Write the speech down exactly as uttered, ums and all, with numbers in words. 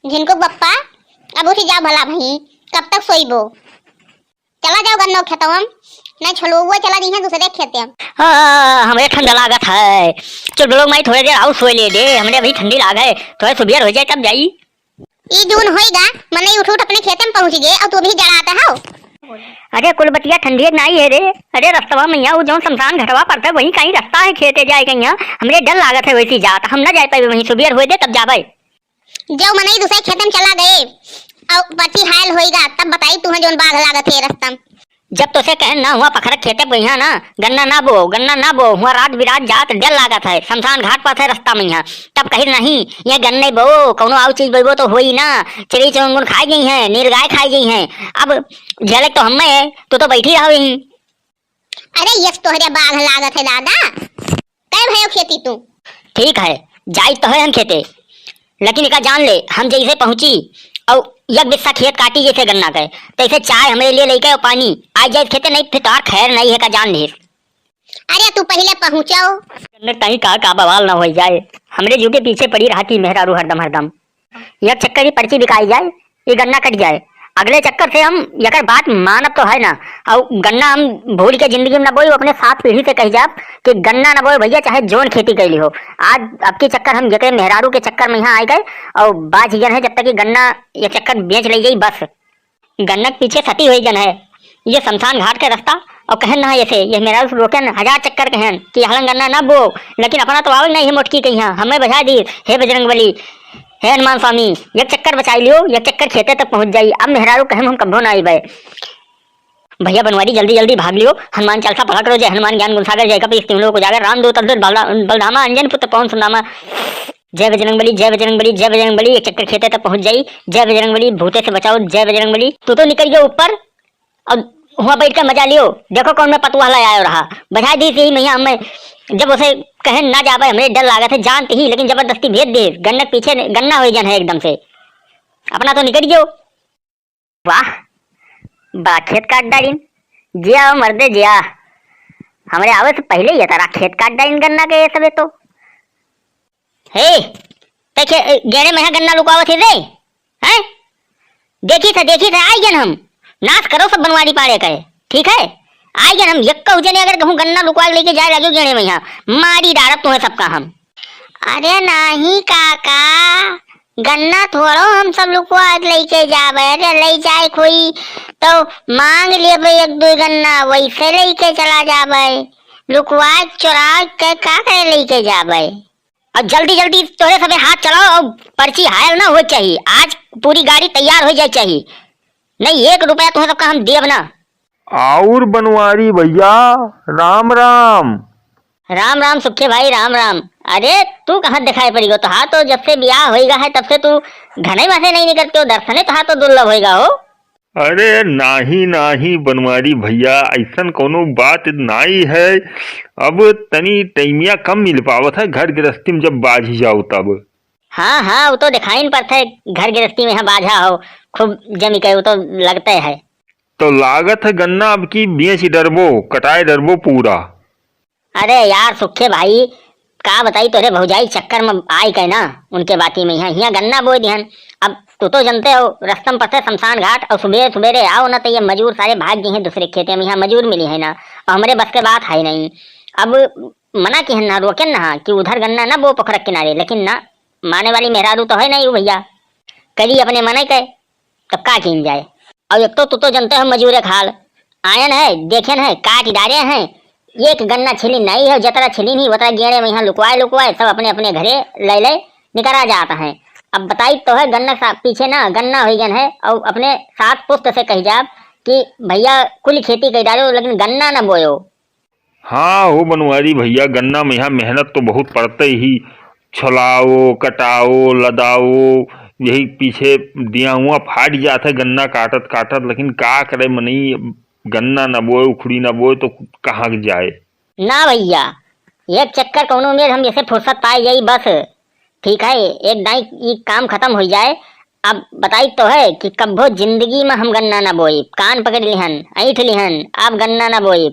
झिनकू बप्पा, अब उठी जाओ भला भई, कब तक सोइबो? चला जाओ गन्नो खेतवा में, नहीं छोलुआ चला जइहैं दूसरे खेते में। हाँ, हमरे ठंड लागत है। चल बोलो माई, थोड़े देर आउ सोइ ले दे, हमरे अभी ठंडी लाग है, थोड़े सुबेर होइ जाए तब जाई। ई जून होइगा, मनई उठ उठ अपने खेते में पहुँच गए और तू अभी जड़ात हौ। अरे कुल बतिया ठंडी नाई है रे। अरे रस्तवा में यहाँ वो जौन शमशान घटवा पड़ता है वहीं कहीं रस्ता है खेते जाए के यहाँ। हमरे डर लागत है वैसी जात, हम ना जाए पाए वहीं, सुबेर होइ दे तब जाबे। जौ मनई दूसरे खेते में चला गए और पर्ची हायल होइगा, तब बताई तुहैं जौन बाघ लागत है रस्ता में। जब तोसे कहन ना हुआ पखरक खेते पे यहाँ ना, गन्ना ना बो, गन्ना ना बो, हुआ रात बिरात जात डर लागत है, शमशान घाट पास है रस्ता में यहाँ। तब कही नहीं, ये गन्ने बो, कौनो आउ चीज बोइबो तो होई ना, चिड़ई चुनगुन खाई गई है, नीलगाय खाई गई है। अब झेलक तो हम्मे है, तू तो बैठी रहो यहीं। अरे यस तोहरे बाघ लागत है दादा, कै भयो खेती तू? ठीक है, जाई तो है हम खेते, लेकिन एका जान ले, हम जैसे पहुँची और एक बिस्सा खेत काटी जैसे गन्ना के, तैसे चाय हमरे लिए लेके और पानी आ जाए खेते, नहीं फिर तोहार खैर नहीं है, का जान ले। अरे तू पहले पहुँचो। गन्ने कहीं का, का बवाल ना हो जाए, हमरे जू के पीछे पड़ी रहती मेहरारू हरदम हरदम। एक चक्कर ही पर्ची बिकाई जाए, ये गन्ना कट जाए, अगले चक्कर से हम यकर बात मानब तो है ना। और गन्ना हम भूल के जिंदगी में ना बोई, अपने सात पीढ़ी से कही जाब कि गन्ना ना बोए भैया, चाहे जौन खेती कैली हो। आज अब के चक्कर हम यकरे मेहरारू के चक्कर में यहाँ आ गए और बाज गन है, जब तक कि गन्ना ये चक्कर बेच ले जाई बस। गन्ना के पीछे सती हुई गन है, ये शमशान घाट के रास्ता और कहन ना ऐसे, ये मेहरारू से रोकन हजार चक्कर कहन कि हलन गन्ना ना बो, लेकिन अपना तो आवल नहीं है मोटकी के यहाँ, हमें बजा दी। हे बजरंग बली, हे हनुमान स्वामी, एक चक्कर बचाई लियो, एक चक्कर खेते तक पहुँच जाई। अब मेहरारू कहे हम कभो ना आइबे। भैया बनवारी जल्दी जल्दी भाग लियो, हनुमान चालीसा पढ़ा करो, जय हनुमान ज्ञान गुण सागर, जय कपीस तिहुलोक उजागर, रामदूत अवधूत बलदा-, बलधामा, अंजनी पुत्र पवन सुदामा। जय बजरंग बली, जय बजरंग बली, जय बजरंग बली, एक चक्कर खेते तक पहुँच जाई। जय बजरंग बली, भूते से बचाओ, जय बजरंग बली। तू तो निकल गयो ऊपर, अब हुआ बैठ के मजा लियो, देखो कौन मैं पतुआ ला आयो रहा, बजा दी थी मैया हमें। जब उसे कहे ना जाबे, हमरे डर लागत है, जानती ही, लेकिन जबरदस्ती भेज दे। गन्ना के पीछे, गन्ना हो जन है एकदम से, अपना तो निकल गयो। वाह, बड़ा खेत काट डालिन, जिया ओ मर्दे जिया, हमरे आवे से पहले ये तारा खेत काट डालिन गन्ना के ये सबे तो। हे, तै खे-, गेड़े में यहाँ गन्ना लुकावत है रे? हैं? देखी था, देखी था, आई गन हम। नाश करो सब बनवारी पाड़े का है, ठीक है? आई गन हम, यक्का उजने अगर कहूँ गन्ना लुकवा के लेके जाए लगे गेड़े में यहाँ, मारी डारत तुम्हें सबका हम। अरे नाही काका, गन्ना थोड़ो हम सब लुकवा के लेके जाबे। अरे ले जाए कोई तो मांग लेबे एक दो गन्ना, वैसे लेके चला जाबे। लुकवा चुरा के का करे लेके जाबे? और जल्दी जल्दी तोरे सबे हाथ चलाओ और पर्ची हायल ना हो चाहिए। आज पूरी गाड़ी तैयार हो जाए चाहिए, नहीं एक रुपया तुम्हें सबका हम देब ना। और बनवारी भैया, राम राम। राम राम सुखे भाई, राम राम। अरे तू कहाँ दिखाई पड़ी गो? तोहार तो जब से ब्याह होइगा है तब से तू घने में से नहीं निकलते हो, दर्शने तोहार तो दुर्लभ होइगा हो। अरे नाही, नाही बनवारी भैया, ऐसन कौनो बात नाई है। अब तनी टैमिया कम मिल पावत है, घर गृहस्थी में जब बाझी जाओ तब। हाँ, हाँ, वो तो दिखाई न पड़ता है, घर गृहस्थी में यहाँ बाझा हो, खूब जमी के वो तो लगते है। तो लागत है गन्ना अब की बेच डरबो, कटाए डरबो पूरा। अरे यार सुखे भाई, का बताई तोरे भौजाई चक्कर में आई के ना, उनके बाती में यहाँ, यहाँ गन्ना बोए दिहन। अब तू तो जनते हो, रस्तम पथे शमशान घाट, और सुबेरे सुबेरे आओ ना तो ये मजूर सारे भाग गए हैं दूसरे खेते में, यहाँ मजूर मिली है ना, और हमरे बस के बात है नहीं। अब मना किहन ना, रोकन ना कि उधर गन्ना ना बो पोखरक किनारे, लेकिन ना, माने वाली मेहरारू तो है नहीं वो भैया, करी अपने मने के। तब का कीन जाए? और एक तो तू तो जनते हो मजूरे खाल, आयन है, देखेन है, काट डारे हैं, एक गन्ना छिलिन नहीं है, जतरा छिलिन ही वतरा गेड़े में यहाँ लुकवाए लुकवाए सब अपने अपने घरे ले ले निकरा जात हैं। अब बताई तो है गन्ना सा-, पीछे ना गन्ना होई गन है, और अपने सात पुस्त से कही जाब कि भैया कुल खेती कही डालो लेकिन गन्ना ना बोयो। हाँ हो बनवारी भैया, गन्ना में यहाँ मेहनत तो बहुत पड़ते ही, छलाओ, कटाओ, लदाओ, यही पीछे दिया हुआ फाट जात है गन्ना काटत काटत, लेकिन का करे मनई, गन्ना न बोए, उखड़ी न बोए तो कहाँ जाए। ना भैया, एक चक्कर कौनो में हम जैसे फुर्सत पाए जाई बस, ठीक है, एक दाई ई काम खत्म हो जाए। अब बताई तो है कि कब्बो जिंदगी में हम गन्ना ना बोई, कान पकड़ लिहन, ऐंठ लिहन, अब गन्ना ना बोई।